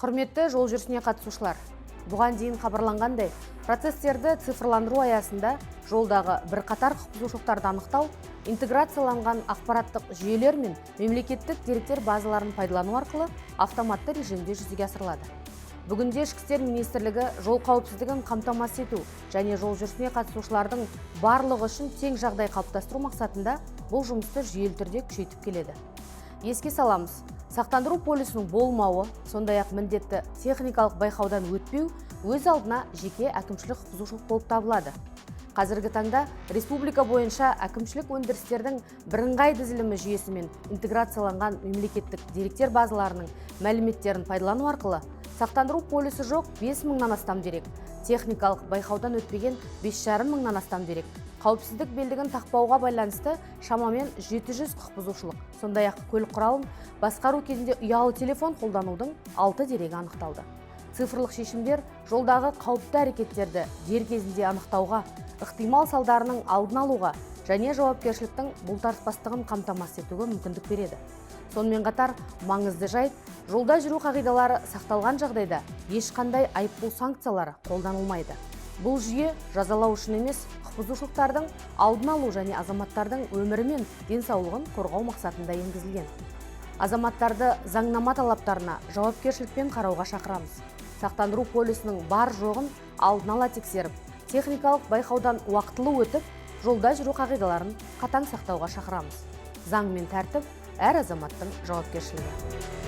Құрметті жол жүрісіне қатысушылар, бұған дейін хабарланғандай, процестерді цифрландыру аясында жолдағы бірқатар құқық бұзушылықтарды анықтау интеграцияланған ақпараттық жүйелер мен мемлекеттік деректер базаларын пайдалану арқылы автоматты режимде жүзеге асырылады. Бүгінде Ішкі істер министрлігі жол қауіпсіздігін қамтамасыз ету және жол жүрісіне қатысушылардың барлығы үшін тең жағдай қалыптастыру мақсатында бұл жұмысты жүйелі түрде күшейтіп келеді. Еске саламыз, сақтандыру полисінің болмауы, сондай-ақ міндетті техникалық байқаудан өтпеу өз алдына жеке әкімшілік құқық бұзушылық болып табылады. Қазіргі таңда республика бойынша әкімшілік өндірістердің бірыңғай тізілімі жүйесімен интеграцияланған мемлекеттік деректер базаларының мәліметтерін пайдалану арқылы сақтандыру полисі жоқ 5 мыңнан астам дерек, техникалық байқаудан өтпеген 5,5 мыңнан астам дерек, қауіпсіздік белдігін тақпауға байланысты шамамен 700 құқық бұзушылық, сондай-ақ көлік құралын басқару кезінде ұялы телефон қолданудың 6 дерегі анықталды. Цифрлық шешімдер жолдағы қауіпті әрекеттерді дер кезінде анықтауға, ықтимал салдарының алдын алуға және жауапкершіліктің бұлтартпастығын қамтамасыз етуге мүмкіндік береді. Сонымен қатар маңызды жайт: жолда жүру қағидалары сақталған жағдайда ешқандай айыппұл санкциялары қолданылмайды. Бұл жүйе жазалау үшін емес, құқық бұзушылықтардың алдын алу және азаматтардың өмірі мен денсаулығын қорғау мақсатында енгізілген. Азаматтарды заңнама талаптарына жауапкершілікпен қарауға шақырамыз. Сақтандыру полисінің бар жоғын алдын ала тексеріп, техникалық байқаудан уақытылы өтіп, жолда жүру қағидаларын қатаң сақтауға шақырамыз. Заң мен тәртіп – әр азаматтың жауапкершілігі.